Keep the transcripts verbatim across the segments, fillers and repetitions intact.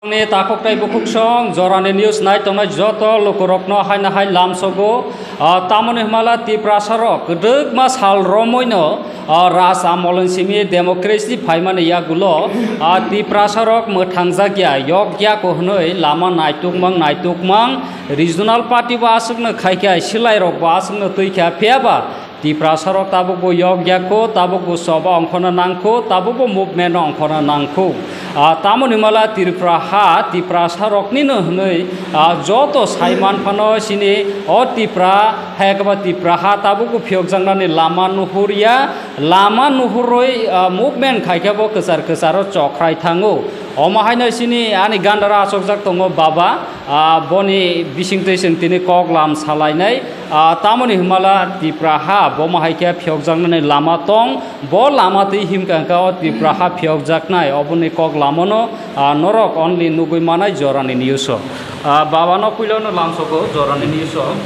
Ni takhuk tei bukhuk song jorani news nai tongnai joto lukurokno haino hai lamsogo. Ah, tamoni hwnmala Tiprasarok kwdwkma sal romoino, ah, Raj Amolni simi democracy phaimani yagulo, ah, Tiprasarok mwthangjakya, yokya ko hwnwi lama naitukmang naitukmang regional party bo aswkno khaikha, silairok bo aswkno twi kha, phiyaba Tiprasarok tabukbo yokya kho, tabukbo choba ongkhorna nang kho, tabukbo movement ongkhorna nang kho. Ah, tamoni hwnmala Tripura ha, Tiprasaroknino hwnwi, ah, joto saiman phano chini o Tipra, hayakhe ba Tipra ha tabukbo phiyokjaknani lama nuhurya, lama nuhurwi, ah, movement khaikhe bo kwchar kwcharo chokhrai thango. Omo haino chini ani gandara achokjak tongo baba, ah, boni bisingtwi chwng tini kok lam salainai. Ah, tamoni hwnmala Tipra ha, bomo hai khe phiyokjaknani lama tong, bo lama twi himkha hwnkha o Tipra ha phiyokjaknai, oboni kok lamano, ah, norok only nugwi manai jorani news o. Ah, babano puilono lamsogo jorani news o.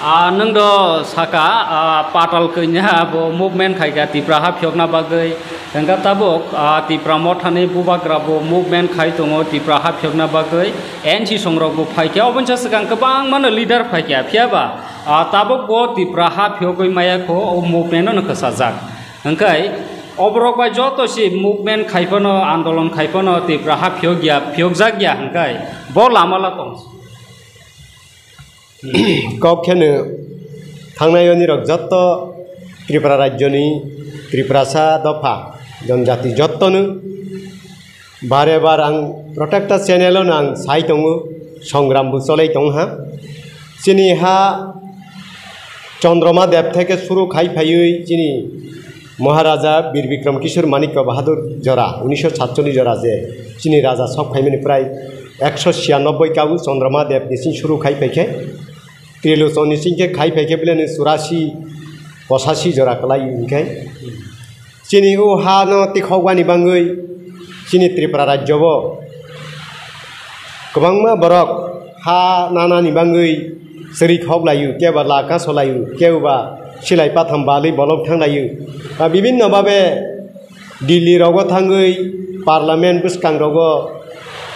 Ah, nwng do saka, ah, Patal Kanya bo movement khaikha Tipra ha phiyokna bagwi. Hwnkha tabuk, ah, Tipra Mothani bubagra bo movement khai tongo Tipra ha phiyokna bagwi. N C songrok bo phaikha, oboni sa swkang kwbangmano leader phaikha, phiyaba, ah, tabuk bo Tipra ha phiyogwi maya kho, o movement no kwchajak. Hwnkhe oborok bai joto si movement khai phano, andolon khai phano Tipra ha phiyogya, phiyokjakya hwnkhe bo lama la tong. Kok kheno thangnai onirok jotto Tripura rajyoni Tiprasa dopha jonjati jottono bare bar ang protector channel-o no ang sai tongo, songram bo cholai tong ha. Chini ha Chandra Mahadev theke suru khai phaiwi chini Maharaja Bir Bikram Kishore Manikya Bahadur jora, unisho satchollish jora je chini raja sok phaimani prai ekso chiyanobboi kabu Chandra Mahadev ni sing suru khai phaikhe, Trilochan ni sing khe khai phaikhe bile ni churasi, pochashi jora kwlai hinkhe. Chini o ha no tikhokbani bangwi chini Tripura rajyo bo kwbangma borok ha nanani bangwi chwrwi khok laio, kebo laka solaio, kebo ba silai patham balwi bolong thang laio. Ba bibinno babe Delhi rogo thangwi parliament bwskang rogo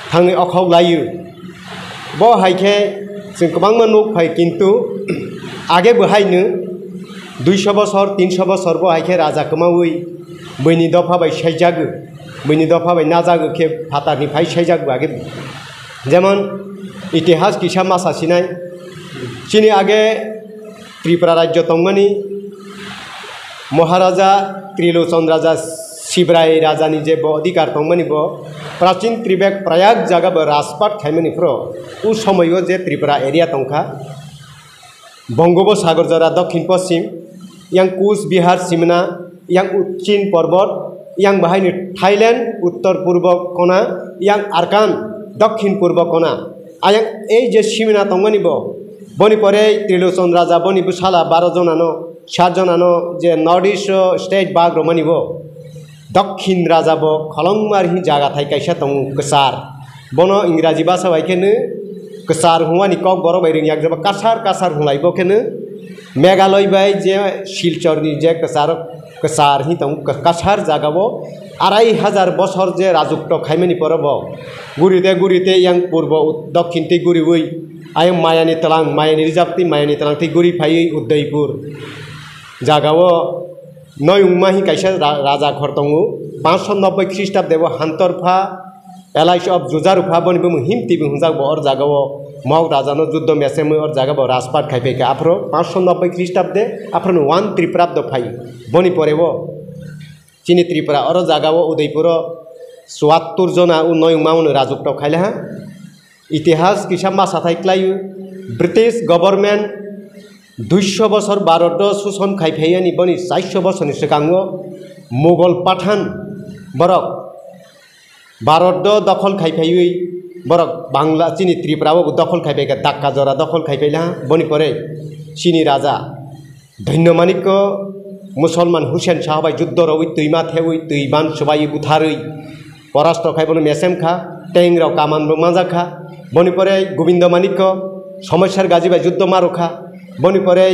thangwi okhok laio. Bo hai khe chwng kwbangma nuk phai, kintu age bo haino duisho bosor, tinsho bosor bo hai khe raja kwmawi buini dopha bai saijago, buini dopha bai najago khe phatarni phai saijago age. Jemon itihas kisa masa sinai, chini age Tripura rajyo tongmani Maharaja Trilochan Raja Sibrai Rajani je bo adhikar tongmani bo Prachin Tribek Prayag jaga bo Rajpat khaimani phro u somoio je Tripura area tongkha, Bongobo Sagor jora dokhin poschim, yang Kuch Bihar simna, yang Chin porbot, yang bahaini Thailand uttor purbo kona, yang Arkan dokhin purbo kona. Ayang ei je simna tongmani bo, boni pore Trilochan Raja boni bwsala baro jonano, sat jonano je North East o state bag romani bo. Dokhin raja bo Kholongmar hi jaga thai kaisa tongo kwchar. Bono Ingraji basa bai kheno kwchar hwnmani kok borok bai ringyak jaba kasar kasar hwnlai bo kheno Meghalaya bai je Silchor ni je kwchar, kwchar hi tongo kwchar jaga bo arai hajar bosor je rajukto khaimani pore bo gurite gurite yang purbo ut-, dokhin tei guriwi ayang mayani tlang, mayani rijab tei mayani tlang tei guri phaiwi Udaipur jaga o Noyungma hi kaisa ra-, raja khor tongo, panchsho nobboi Khristabde bo Hantorpha, Alliance of Jujarupha, boni bumung Himti bo hwnjak bo or jaga o Mohok raja no juddo mesemwi or jaga bo Rajpat khai phaikha. Aphro panchsho nobboi Khristabde, aphro no one Triprabdo phai. Boni pore bo chini Tripura oro jaga o Udaipur o chuattur jona o Noyungma no rajukto khaile ha. Itihas kisa ma sathai khlaio, British government duisho bosor Bharat o suson khai phaiyani boni chairso bosorni swkango Mughal Pathan borok Bharat o dokhol khai phaiwi borok Bangla chini Tripura o dokhol khai phaikha, Dakka jora dokhol khai phaila boni pore chini raja Dhoinyo Manikko Musolman Hussein Shah bai juddo rogwi twima thewi twi ban swbaiwi butharwi porasto khai bono mesem kha, teng rok kaman bo manjak kha. Boni pore Gobindo Manikko Somosyar Gaji bai juddo maro kha. Boni pore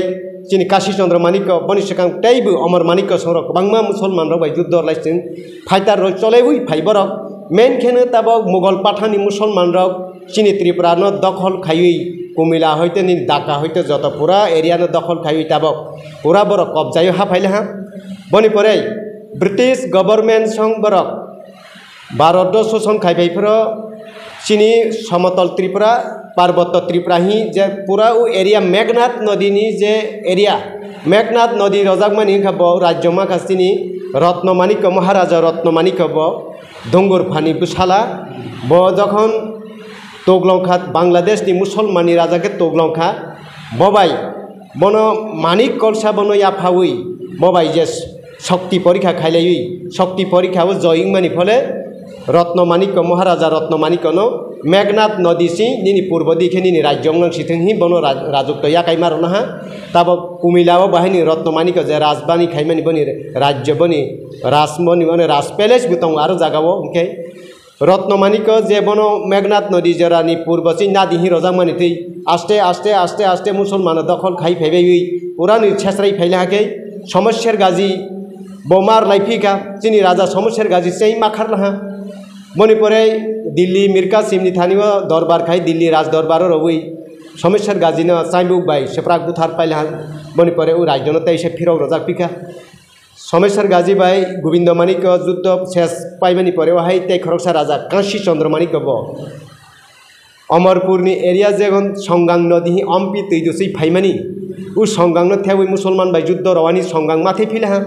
chini Kashi Chandra Manikko, boni swkang teibo Omor Manikko songrok kwbangma Musolman rok bai juddo lai chwng fighter rok cholewi phai borok. Main kheno tabok Mughal Pathan ni Musolman rok chini Tripura no dokhol khaiwi, Kumila hoite nini Dhaka hoite joto pura area no dokhol khaiwi tabok pura borok kobjaio ha phaile ha. Boni pore British government song borok Bharat do soson khai bai phoro chini Somotol Tripura, Parbotto Tripura hi je pura o area Meghnad nodi ni je area, Meghnad nodi rojak mani wngkha bo rajyo makha chini Ratna Manikya, Maharaja Ratna Manikya bo Dungur phani bwsala. Bo jokhon tuglong kha, Bangladesh ni Musolman ni raja khe tuglong kha, bo bai bono Manik Kolsa bono yaphawi bo bai je shokti porikha khailaiwi, shokti porikha o joi wngmani phole Ratna Manikya, Maharaja Ratna Manikya no Meghnad nodi si nini purbo di khe nini rajyo wng si thwng hi bono raj-, rajotw yakai ma rwna ha. Tabok Kumila o bahai ni Ratna Manikya je rajbani khaimani boni rajyo boni rajmoni mane raj palace bo tongo aro jaga o hwnkhe Ratna Manikya je bono Meghnad nodi jora ni purbo chini nadi hi rojak mani twi aste aste aste aste Musolman no dokhol khai phaibai wi pura ni sesrai phaile hakhe Somosher Gaji bo mar lai phika chini raja Somosher Gaji chei ma kharla ha. Boni pore Delhi Mir Kasim ni thani o dorbar khai Delhi raj dorbar o rogwi Somosher Gaji no chaibuk bai swprak buthar paile ha. Boni pore o rajyo no tei se phirok rojak phika. Someswar Gaji bai Gobindo Manikya juddo ses paimani pore o hai tei khoroksa raja Kansi Chandra Manikya bo Amarpur ni area jegon Songang nodi hi ompi twi dusui phaimani. O Songang no thebwi Musolman bai juddo rowani Songang mathai phila ha.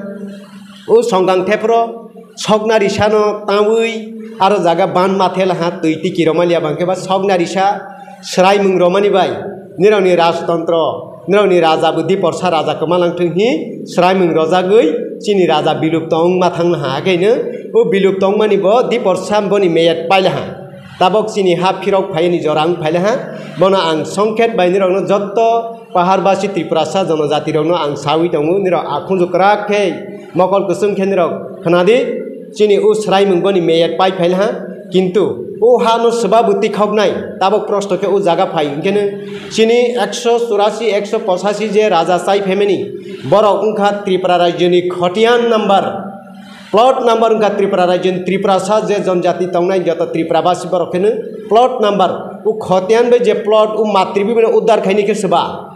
O Songang thepro sokna risa no tawi aro jaga ban mathela ha twi tiki romaliya bangkhe ba sokna risa swraimung romani bai nirokni rajtontro, nirokni raja bo Diporsa raja kwmalang thung hi swraimung rojagwi chini raja bilupto wngma thangna ha. Hakhe no o bilupto wngmani bo Diporsa boni meyet paila ha. Tabok chini ha phirok phaiyani jora wng phaila ha. Bono ang songkhet bai nirokno jotto paharbasi Tripurasa jonojatirokno ang sawi tongo, nirok akhunju kwrak khe mokol kwchwng khe nirok khwnadi. Chini o swraimung boni meyet pai phaila ha, kintu o hano swbabu tikhoknai, tabok prosto khe o jaga phai, hwnkhe no chini ekso churasi, ekso pochasi je raja chai phaimani, borok wngkha Tripura rajyoni khotiyan number, plot number wngkha Tripura rajyoni, Tripurasa je jonjati tongnai joto Tripura basi borok khe no plot number, o khotiyan bai je plot o matribhumi no uddar khaini khe swba.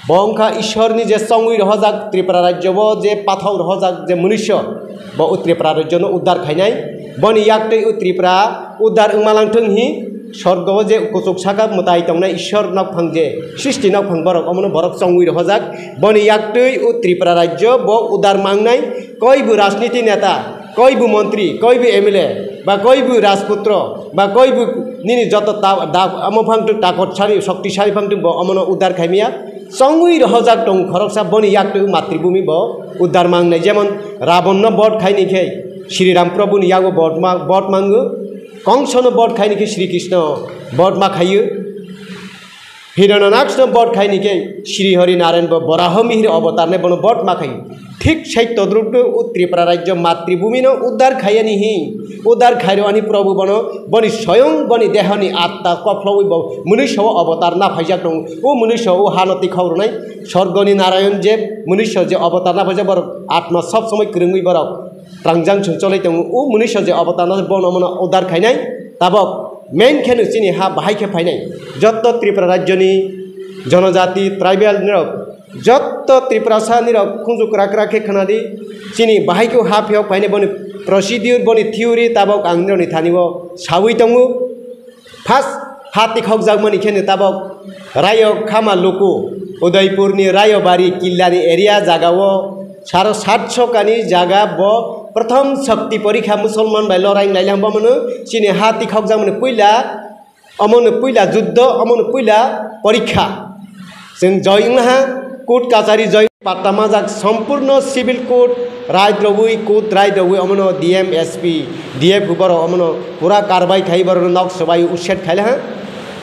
Bo wngkha Ishorni je chongwi rohojak Tripura rajyo bo je pathok rohojak je munisyo, bo o Tripura rajyono uddar khainai. Boni yaktwi o Tripura uddar wngma langthwng hi sorgo o je kuchuk saka mwtai tongnai Ishor nokphang je srishti nokphang borok omono borok chongwi rohojak. Boni yaktwi o Tripura rajyo bo uddar mangnai. Koi bo rajniti neta, koi bo montri, koi bo M L A, ba koi bo rajputro, ba koi bo nini joto ta-, da-, omo phang twi takot sari, shokti sari phang twi bo omono uddar khaimya. Chongwi rohojak tong khoroksa boni yaktwi matribhumi bo uddar mangnai. Jemon Rabon no bod khaini khe Sri Ram Prabhu ni yago bod ma-, bod mango, Kongso no bod khaini khe Sri Krishna bod ma khaio. Hiranyaksh no bod khaini khe Sri Hari Narayan bo Baraha mihir avatar nai bono bod ma khai. Thik sai todrupno o Tripura rajyo matribhumi no uddar khaiyani hi, uddar khairwani Prabhu bono boni soyong boni dehoni atta kophlowi bo munisyo o avatar na phaijak tongo. O munisyo o hano tikhok rwnai sorgoni Narayan je munisyo je avatar na phaijak borok atma sob somoi kwrwngwi borok transaction cholai tongo. O munisyo je avatar no bono mono uddar khainai. Tabok main khe no chini ha bahai khe phainai. Jotto Tripura rajyoni jonojati, tribal nirok, jotto Tripurasa nirok khunju kwrak kwrak khe khwnadi. Chini bahai khe ha phiyok phainai boni procedure, boni theory tabok ang nirokni thani o sawi tongo. First ha tikhokjakmani khe no tabok Rayo Khama Luku, Udaipurni Rayobari Killani area jagao saro satso kani jaga bo prothom shokti porikha Musolman bai lorai wng lailai bomono chini ha tikhokjakmani puila, omono puila juddo, omono puila porikha. Chwng joi wngna ha, court kachari joi patta majak, sompurno civil court, right rogwi, court right rogwi, omono D M, S P, D F borok omono pura karbai khai borokno nok swbai uset khaila ha.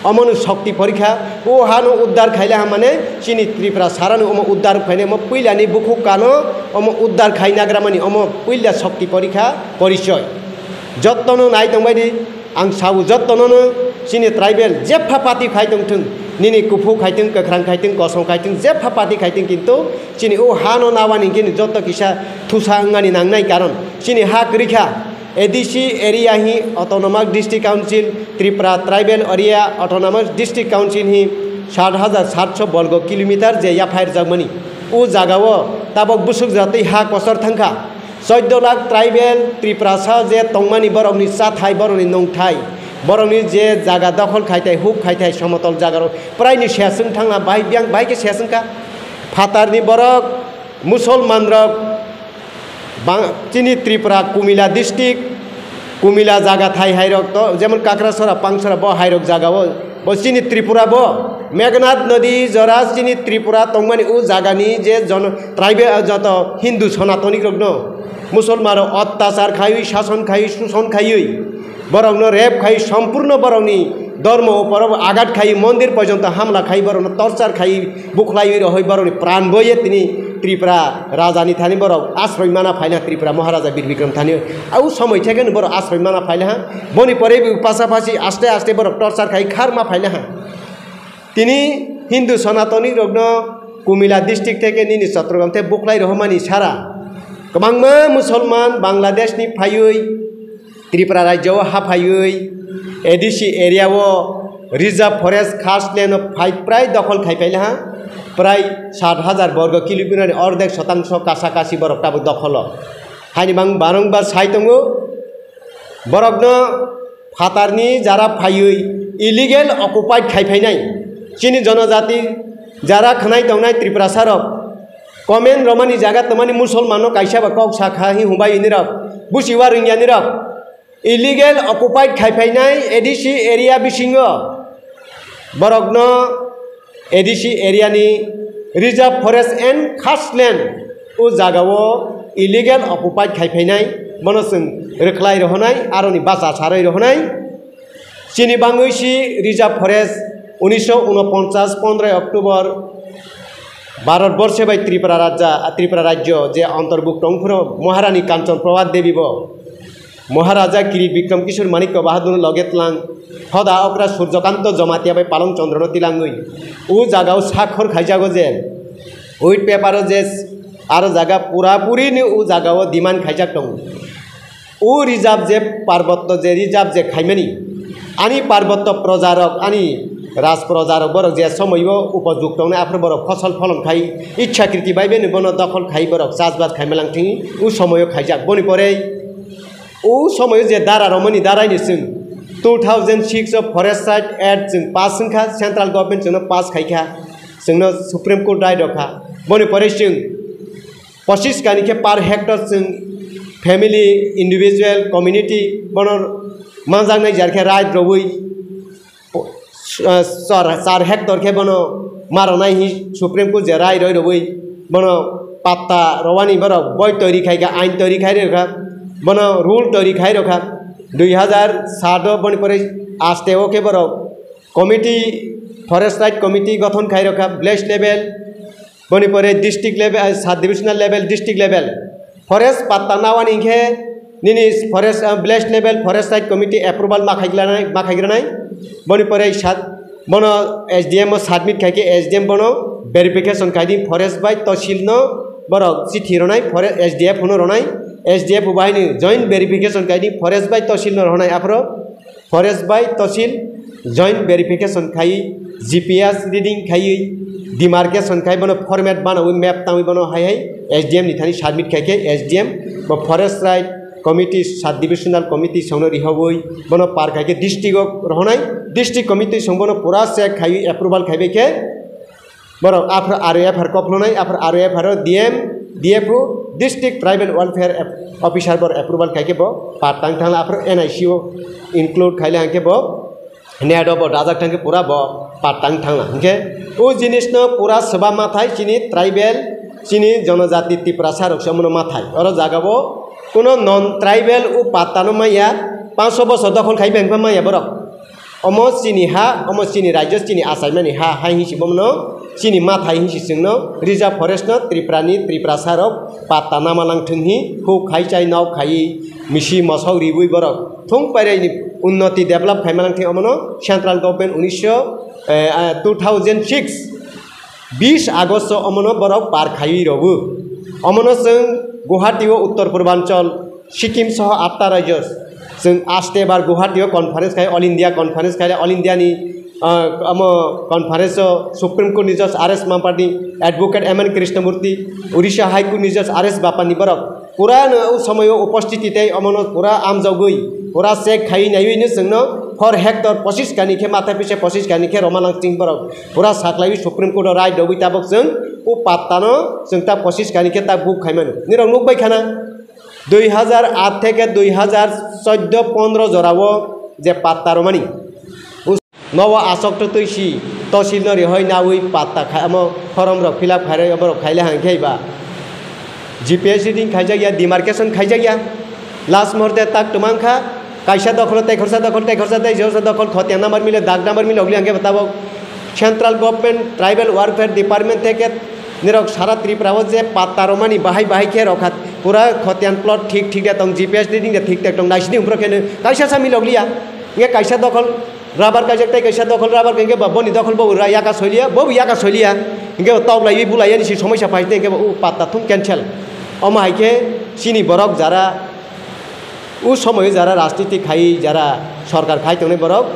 Omono shokti porikha, o hano uddar khaila ha mane chini Tripura sarano omo uddar khainai, omo puilani bukhuk kano, omo uddar khai nagramani, omo puila shokti porikha porichoy. Jottono nai tongbai di, ang sao jottono no chini tribal jepha party khai tongthung, nini kuphuk khai thung, kwkhrang khai thung, kosom khai thung, jepha party khai thung, kintu chini o hano nawani khe jotto kisa thusa wngmani nangnai, karon chini ha kwrwi kha. A D C area hi Autonomous District Council, Tripura Tribal Area Autonomous District Council hi sat hajar satso borgo kilometer je yaphai rwjakmani. O jagao tabok bwswk jatwi ha kosor thangkha. Chaudo lakh tribal Tiprasa je tongmani borokni chathai, borokni nongthai, borokni je jaga dokhol khaitai, huk khaitai, somotol jagarok praini seswng thangna, bahai biyang bahai khe seswngkha. Phatarni borok, Musolmanrok, bang-, chini Tripura Kumila district, Kumila jaga thai hairok to, jemon Kakrasora, Pangsora, bo hairok jagao, bo chini Tripura bo, Meghnad nodi jora chini Tripura tongmani o jagani je jon-, tribal, joto Hindu Sanatonikrokno Musolmanrok ottachar khaiwi, sason khaiwi, suson khaiwi, borokno rape khai, sompurno borokni dormo uporo agat khai, mondir porjonto hamla khai, borokno torture khai, bukhlaiwi rohoi borokni pran boye tini Tripura rajani thani borok asroi mana phaina Tripura Maharaja Bir Bikram thani. Au somoi thekeno borok asroi mana phaina ha. Boni pore bo pasapasi aste aste borok torture khai kharma phaina ha. Tini Hindu Sanatoni rokno Kumila district theke nini Chattogram the bukhlai rohomani sara. Kwbangma Musolman Bangladesh ni phaiwi Tripura rajyo o haphaiwi A D C area o reserve forest khas land o phai prai dokhol khai phaila ha, prai sat hajar borgo kilometer ni ordek sotangso kasa kasi borok tabuk dokholo. Haini bang barongbar sai tongo, borokno phatarni jara phaiwi illegal occupied khai phainai chini jonojati jara khwnai tongnai Tripura sarok. Comment romani jaga tongmani Musolmanno kaisa ba kok sakha hi humbai inirok, busiwa ringyanirok. Illegal occupied khai phainai A D C area bisingo borokno A D C area ni reserve forest and khas land o jagao illegal occupied khai phainai, bono chwng rwkhlai rohonai, aroni bacha sarwi rohonai. Chini bangwi si reserve forest unisho unoponchas pondroi October Bharat Borshe bai Tripura Rajya, Tripura Rajyo je antorbukto wngphuru Maharani Kanchan Prabha Devi bo Maharaja Kirit Bikram Kishore Manikya Bahadur loge tlang hoda okra Surjakanto Jamatia bai Palong Chandra no tilangwi o jaga o sakhor khaijago je white paper o je aro jaga pura puri ni o jaga o demand khaijak tongo. O reserve je parbotto je reserve je khaimani, ani parbotto projarok, ani raj projarok borok je somoio upojukto wngnai, aphuru borok phosol pholon khai, ichhakriti bai bini bono dokhol khai borok chasbas khai malang thwngwi o somoio khaijak. Boni pore o somoio je dara romani darai ni chwng two thousand six o Forest Right Act chwng pass wngkha, central government chwngno pass khaikha, chwngno Supreme Court rai rokha. Boni pore chwng pochis kani khe per hectare chwng family, individual, community bono manjaknai jar khe right rwui, ah, char, char hectare khe bono ma rwnai hi Supreme Court je rai roi rwui bono patta rwani borok boi toiri khai kha, ain toiri khai rw kha, bono rule toiri khai rw kha. Dui hazar sat o boni pore aste o khe borok committee, Forest Right Committee gothon khai rw kha, village level, boni pore district level, ah, sub divisional level, district level. Forest patta nawani hinkhe nini forest, ah, village level forest site committee approval ma khaiglanai, ma khaigranai. Boni pore sat-, bono S D M o submit khaikhe S D M bono verification khaidi forest bai tosil no borok chithi ronai, fore-, S D F no ronai, S D F bo haino joint verification khaidi forest bai tosil no ronai aphuru. Forest bai tosil joint verification khai, G P S reading khai, demarcation khai, bono format banawi map tangwi bono hai hai S D M ni thani submit khai khe S D M bo forest right committee, sub divisional committee songno rihawi bono par khai khe district o rohonai, district committee song bono pura check khai approval khai bai khe Borok aphra R O F R kok phunai, aphra R O F R o D M, D F O, District Tribal Welfare Ap-, Officer bor approval khai khe bo par tang thangla, aphra N I C o include khaile hangkhe bo net o bo dajak thangkhe pura bo par tang thangla. Hingkhe o jinisno pura swba mathai chini tribal, chini jonojati Tiprasa rok se omono mathai. Oro jaga bo kuno non tribal o patta no maya, panso bosor dokhol khai bengkha maya borok. Omo chini ha, omo chini rajyo, chini achaimani ha, hai hinsi bomono chini mathai hinsi chwngno reserve forest no Tripura ni Tiprasa rok patta nama langthwng hi huk khai chai nok khai misi mosok riwi borok thung pairaini unnoti develop khaima langthwng omono central government unisho, eh, ah, two thousand six bis August o omono borok par khaiwi rogo. Omono chwng Guwahati o Uttor Purbanchal Sikkim soho atta rajyo, chwng aste bar Guwahati o conference khai, All India conference khai, All India ni, ah, amo conference o Supreme Court ni Judge R S Mampati, Advocate M N Krishnamurti, Odisha High Court ni Judge R S Bapani borok pura no o somoyo upostiti tei omono pura amjogwi, pura check khai naiwi no chwngno four hectare pochis kani khe, matha pise pochis kani khe roma nang chwng borok pura saklaiwi Supreme Court o rai dogwi tabok chwng o patta no chwng ta pochis kani khe ta book khai mano. Nirok nuk bai khana. Dui hazar aat theke dui hazar choddo pondro jorao je patta romani, us-, nowo asokto twi si tosil no rihoi nawi patta khai, amo form rok fill up khairoi, oborok khaile hang khe ba G P S reading khaijakya, demarcation khaijakya, last muhurte tak twmang kha, kaisa dokholo tei khorsa dokhol, tei khorsa tei khorsa dokhol, khotiang number mile, dag number mile, ogli hang khe ba tabok Central Government Tribal Welfare Department theke nirok sara Tripura o je patta romani bahai bahai khe rokha, pura khotian plot thik thik de tong, G P S reading de thik thik tong, naisini umpro khe kaisa sa milok liya, nge kaisa dokhol rubber kaijak tei kaisa dokhol rubber khe ba boni dokhol bo ra yaka soiliya, bo yaka soiliya, nge tok lai bula yani si somoi sa phai tei nge o patta thung cancel. Omo hai khe chini borok jara O somoyo jara rajniti khai, jara sorkar khai tongnai borok,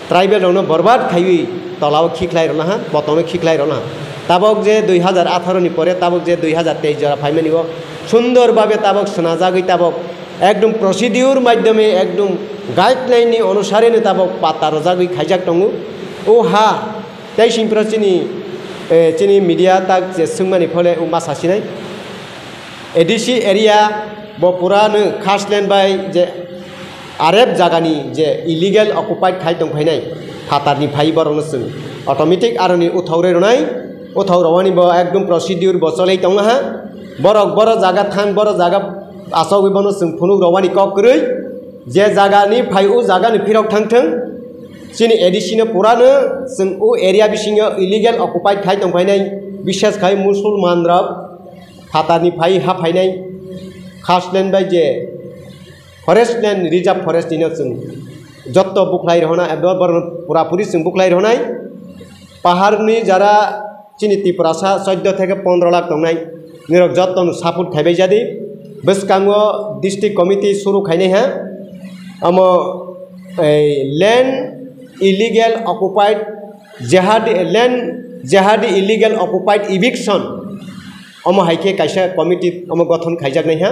tribal rokno borbad khaiwi tolao khiklai rwna ha, botongno khiklai rwna ha. Tabok je dui hazar atharo ni pore, tabok je dui hazar teis jora phaimani o sundor babe tabok swnajagwi, tabok ekdom procedure maidhyome, ekdom guideline ni onusare no tabok patta rwjagwi khaijak tongo. O ha tei singpro chini, eh, chini media tak je swngmani phole o ma sasinai. A D C area bo pura no khaslen bai je Arab jagani je illegal occupied khai tongphainai phatarni phai borokno chwng automatic aroni uthau rwi rwnai, uthau rwani bo ekdom procedure bo cholwi tongnaha, borok boro jaga thang, boro jaga achogwi bono chwng phunuk rwani kok kwrwi, je jagani phai o jagani phirok thang thung, chini A D C no pura no chwng o area bisingo illegal occupied khai tongphainai, bishes khai Musulman rok. Phatarni phai ha phainai khaslen bai je forest land, reserve forest nino chwng jotto bukhlai rwhona, ebo borok pura puri chwng bukhlai rwhonai. Paharni jara chini Tiprasa choddo theke pondro lakh tongnai, nirok jotto no support khaibai jadi. Bwskango district committee suru khainai ha, amo ei land illegal occupied jihadi, land jihadi illegal occupied eviction. Omo hai khe kaisa committee omo gothon khaijaknai ha.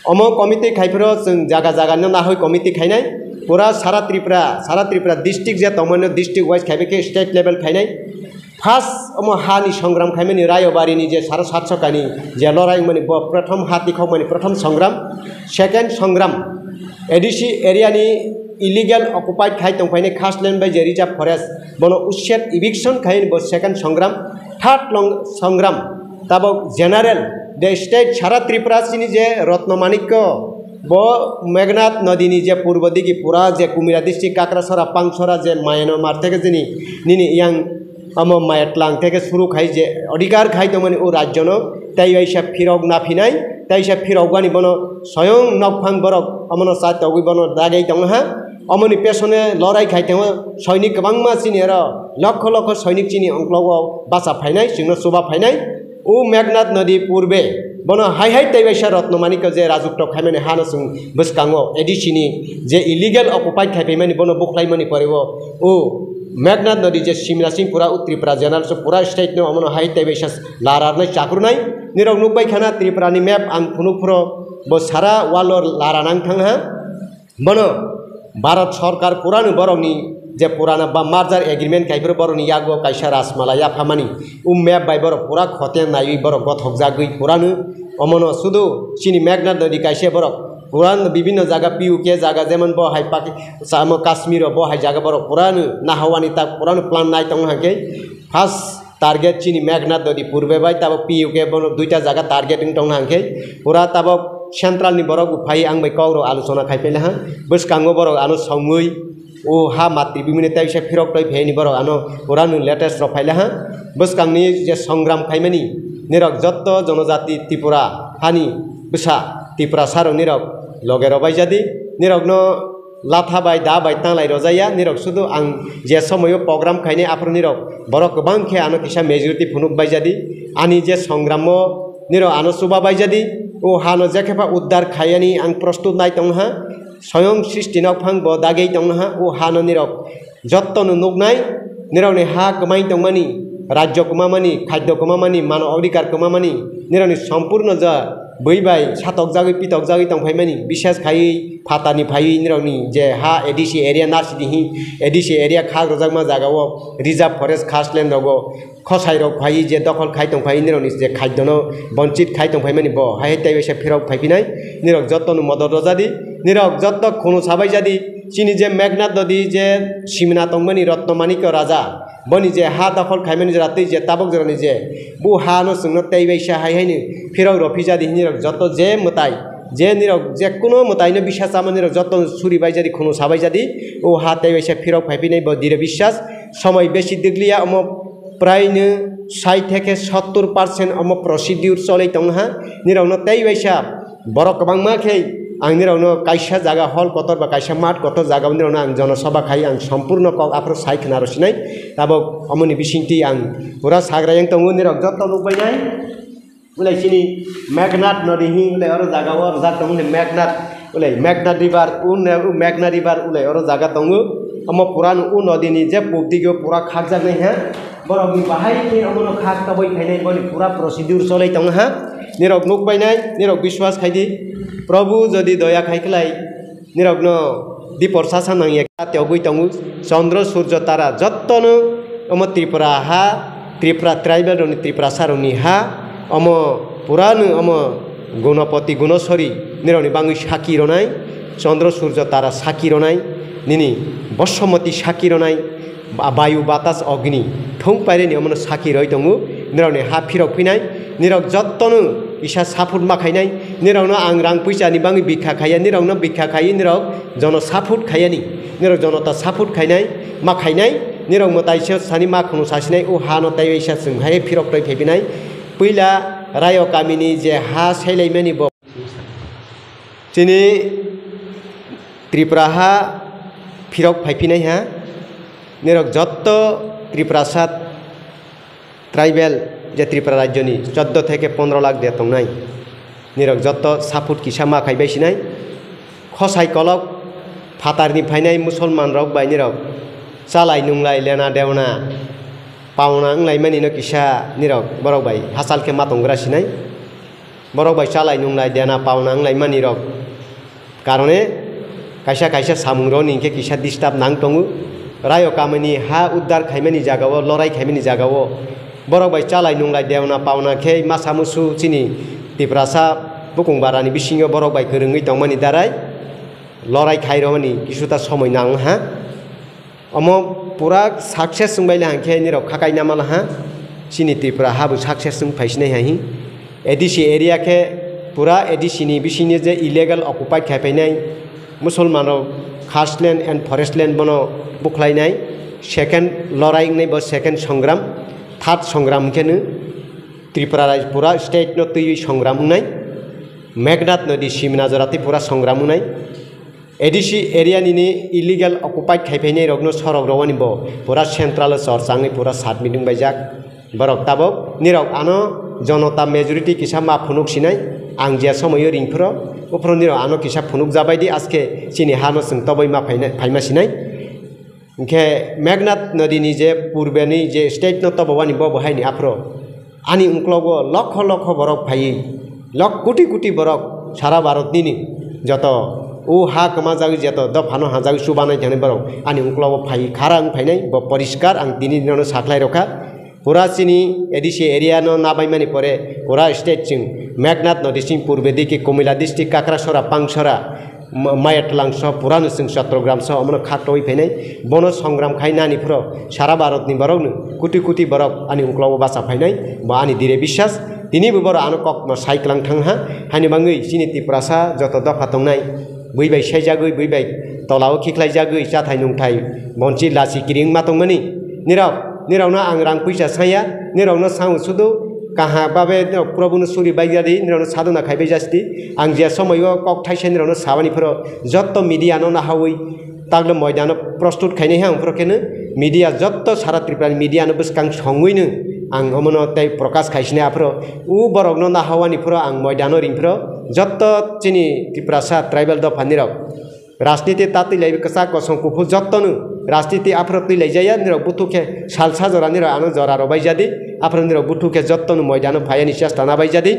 Omo committee khai phiro chwng jaga jaga no nahoi committee khainai. Pura sara Tripura, sara Tripura district je tongmani district wise khaibai khe state level khainai. First omo ha ni songram khaimani Rayobari ni je sara satso kani je lorai wngmani bo prothom ha tikhokmani prothom songram. Second songram A D C area ni illegal occupied khai tongphainai khaslen bai je reserve forest, bono ussed eviction khai bo second songram. Third long songram tabok general de state sara Tripura chini je Ratna Manikya, bo Meghnad nodi ni je purbo digi pura je Kumira district Kakrasora Pangsora je Mayanmar theke jini nini yang omo maya tlang theke suru khai je odhikar khai tongmani o rajyo no tei waisa phirok naphinai, tei waisa phirok wani bono soyong nokphang borok omono cha togwi bono dagwi tongha. Omoni pesone lorai khai tongo soinik kwbangma chini oro lokho lokho soinik chini ongklogo bacha phainai, chwngno chuba phainai. O Meghnad nodi purbe bono hai hai tei waisa Ratna Manikya je rajuktok khaimani hano chwng bwskango A D C ni je illegal occupied khai phaimani bono bukhlaimani pore o, o Meghnad nodi je Simla sing pura o Tripura general so pura state no omono hai tei waisa lararnai chakrunai. Nirok nukbai khana Tripura ni map ang phunuk phuro bo sara walo lara nang thang ha. Bono Bharat Sarkar purano borokni je purana ba merger agreement kaiphuru borokni yago kaisa Rajmala yaphamani, o map bai borok pura khote naiwi borok gothokjagwi purano omono sudu chini Meghnad nodi kaisa borok puran bibinno jaga P U K jaga jemon bo hai Paki-, samo Kashmir o bo hai jaga borok purano nahawani tak purano plan nai tongo hwnkhe first target chini Meghnad nodi purbe bai tabok P U K bono duita jaga target wng tong hwnkhe pura tabok central ni borok bo phai ang bai kok rok alochona khai phaila ha. Bwskango borok ano songwi o ha matri bimini tei se phirok toi phaini borok ano pura no latest rok phaila ha. Bwskangni je songram khaimani nirok jotto jonojati Tripura hani bwsa Tiprasa rok nirok loge rw bai jadi nirok no latha bai da bai tanglai rwjaya, nirok sudu ang je somoyo program khainai aphuru nirok borok kwbang khe ano kisa majority phunuk bai jadi, ani je songramo nirok ano chuba bai jadi, O hano jekhepa uddar khayani ang prostut nai tongha, soyong sristi nokphang bo dagei tongha, o hano nirok jotto no nuknai, nirokni ha kwmai tongmani, rajyo kwmamani, khadyo kwmamani, mano adhikar kwmamani, nirokni sompurno ja bwi bai satokjagwi pitokjagwi tongphaimani, bisas khaiwi phatarni phaiwi nirokni je ha A D C area nasidi hi, A D C area khak rwjakma jagao reserve forest khaslen rogo, khosai rok phaiwi je dokhol khai tong phai nirokni je khadyono bonchit khai tong phaimani bo hai hai tei waisa phirok phaiphinai, nirok jotto no modot rwjadi, nirok jotto khunu sabai jadi, chini je Meghnath nodi je simna tongmani Ratnamanikya raja, boni je ha dokhol khaimani jora tei je tabok jorani je bo ha no chwngno tei waisa hai hai ni phirok rw phijadi, nirok jotto je mwtai, je nirok je kuno mwtai no bisa chama nirok jotto suri bai jadi, khunu sabai jadi, o ha tei waisa phirok phaiphinai bo dire bisas, somoi besi dikliya omo. Praino sait theke sottor percent omo procedure choloi tongha, nirokno tei waisa borok kwbangma khe ang nirokno kaisa jaga hall kotor ba kaisa mat kotor jaga nirokno ang jonosabha khai ang sompurno kok aphuru sai khna rw sinai, tabok omoni bisingtwi ang pura sagra yang tongo, nirok jotto nukbainai. Ulai chini Meghnath nodi hi ulai oro jaga o rwjak tongo ni Meghnath, ulai Meghnath river, un-, Meghna river ulai oro jaga tongo. Omo pura no u nodi ni je puk dige pura khakjak nai ha. Borok ni bahai khe omo no khak taboi khainai boni pura procedure cholai tongo ha. Nirok nuk bainai, nirok biswas khai di. Prabhu jodi doya khai khlai, nirokno dipor sasa nangya khe tei ogwi tongo. Chandra, surjo, tara jottono omo Tripura ha, Tripura tribal rokni, Tripurasa rokni ha, omo purano omo Gunopoti, Gunosori nirokni bangwi saki ronai, Chandra, surjo, tara saki ronai, nini Bosomoti saki ronai, ba-, bayu, batas, ogni, thung paireni omono saki roi tongo, nirokni ha phirok phinai, nirok jottono kisa support ma khainai, nirokno ang rang puisa ni bangwi bikha khaiya, nirokno bikha khaiwi nirok jono support khaiyani, nirok jonota support khainai, ma khainai, nirok mwtai se sani ma khunu sasinai, o ha no taiwi sa chwng hai phirok toi phaipinai, puila Rayo kamini je ha sailaimani bo. Chini Tripura ha phirok phaiphinai ha, nirok jotto Tripurasa tribal je Tripura rajyoni choddo theke pondro lakh de tongnai, nirok jotto support kisa ma khai bai sinai, khosai kolok phatarni phainai musolman rok bai nirok chalai nunglai lena deona pauna wnglaimani no kisa nirok borok bai hachal khe ma tonggra sinai. Borok bai chalai nunglai dena pauna wnglaimani rok karone kaisa kaisa samung rok ni hingke kisa disturb nang tongo. Rayo kamini ha uddar khaimani jaga o, lorai khaimani jaga o borok bai chalai nunglai dena pauna khe masa musu chini Tiprasa bukung bara ni bisingo borok bai kwrwngwi tongmani darai lorai khai romani kisuta somoi nang ha. Omo pura success wngbai le hangkhe nirok khakai nama laha, chini Tripura ha bo success wng phaisinai hai. A D C area khe pura A D C ni bisingni je illegal occupied khai phainai musulman rok khas land and forest land bono bukhlainai second lorai wngnai bo second songram, third songram hwnkhe no Tripura raj pura state no twiwi songram wngnai. Meghnath nodi simna jora tei pura songram wngnai. A D C area nini illegal occupied khai phainai rokno sorok rowani bo pura central o chor changwi pura submit wng baijak. Borok tabok nirok ano jonota majority kisa ma phunuk sinai ang je somoio ring phuro uphuru nirok ano kisa phunuk jabai di aske chini hano chwng toboi ma phaina phaima sinai. Hingkhe Meghnath nodi ni je purbe ni je state no tobowani bo bo hai ni aphuru ani ungklogo lokho lokho borok phaiwi lok kuti kuti borok sara Bharat nini joto o ha kwmajagwi joto dophano hajagwi chubanai thani borok ani ungklogo phaiwi khara wng phainai bo poriskar ang tini nino sakhlai rokha. Pura chini A D C area no nabaimani pore pura state chwng Meghnath nodi sing purbe diki Kumila district Kakrasora, Pangsora, Ma-, Mayatlang so purano chwng Chattogram so omono kha twi phainai. Bono songram khai nani phuro sara Bharat ni borok no kuti kuti borok ani ungklogo bacha phainai. Bo ani dire biswas. Tini bo borok ano kok no sai klang thang ha. Hani bangwi chini Tiprasa joto dopha tongnai. Bui bai saijagwi, bui bai tolao khiklai jagwi chathai nungthai bonchi lachi kiring ma tongmani. Nirok, nirokno ang rang puisa saya, nirokno sao sudu kaha babe nirok Prabhuno suri baijadi, nirokno sadhana khaibai jasdi. Ang je somoio kok thaisa nirokno sabani phoro jotto media no nahawi taglo moidano prostut khainai ha, ang phoro kheno media jotto sara Tripura ni media no bwskang songwino Ang omono tei prokash khaisinai aphro, u borokno nahawani phro ang moidano ringphro, jotto chini Tiprasa tribal dophanirok rajniti tatwi lai kwchak kosom kuphur jottonu rajniti aphro twi laijaya, nirok buthu khe salsa jora nirok ano jora rw baijadi, aphro nirok buthu khe jottonu moidano phayani chesta na baijadi.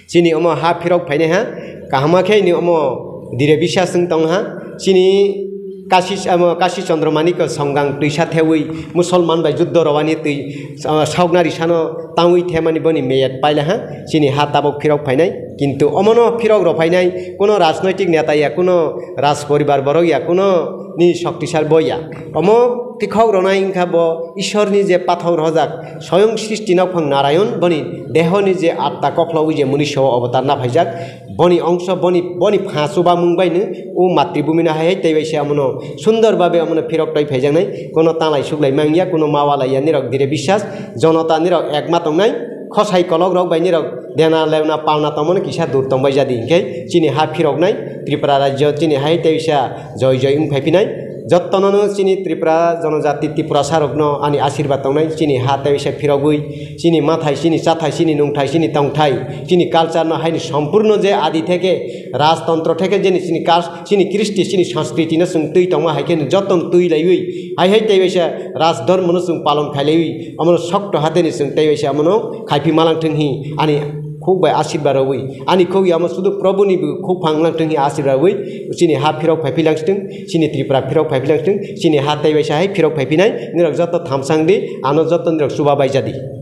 Chini omo ha phirok phainai ha, kahama khe ni omo dire bisas wng tong ha. Chini Kashi, omo Kashi Chandra Manik Songgang twisa thewi Musolman bai juddo rwani twi, ah, sauknari sano tangwi themani boni meyet paila ha. Chini ha tabok phirok phainai, kintu omono phirok rw phainai kuno rajnoitik neta ya, kuno raj poribar borok ya, kuno ni shoktisal bo ya. Omo tikhok rwnai wngkha bo Ishorni je pathok rwjak, soyong srishti nokphang Narayon boni dehoni je atta kokhlowi je muniso obotar na phaijak, boni ongso, boni, boni pha chubamung baino o matribhumino hai hai tei bai se amono sundor babe amono phirok twi phaijaknai, kuno tanglai suklai mangya, kuno mawa laiya nirok dire bisas, jonota nirok ekma tongnai, khosai kolok rok bai nirok dena leuna pauna tongmani kisa dur tongbai jadi hinkhe chini ha phiroknai Tripura rajyo chini hai tei bisa joi joi wng phaiphinai. Jottono no chini Tripura jonojati Tiprasa rokno ani asirba tongnai, chini ha tei bisa phirogwi chini mathai, chini chathai, chini nungthai, chini tongthai, chini culture no haini sompurno je adi theke rajtontro theke jeni chini kal-, chini kristi, chini sanskriti no chwng twi tongma hai khe jottono twi laiwi hai hai tei bisa raj dhormo no chwng palon khailaiwi omono sokto hateni chwng tei bisa omono khaipi malang thung hi ani khuk bai asirba rogwi, ani khuk yamo sudu Probhu ni bo khuk phang lang thung hi asirba rogwi, chini ha phirok phai philang thung, chini Tripura phirok phai philang thung, chini ha tei bai sa hai phirok phai phinai, nirok joto thamsang di, ano joto nirok chuba bai jadi.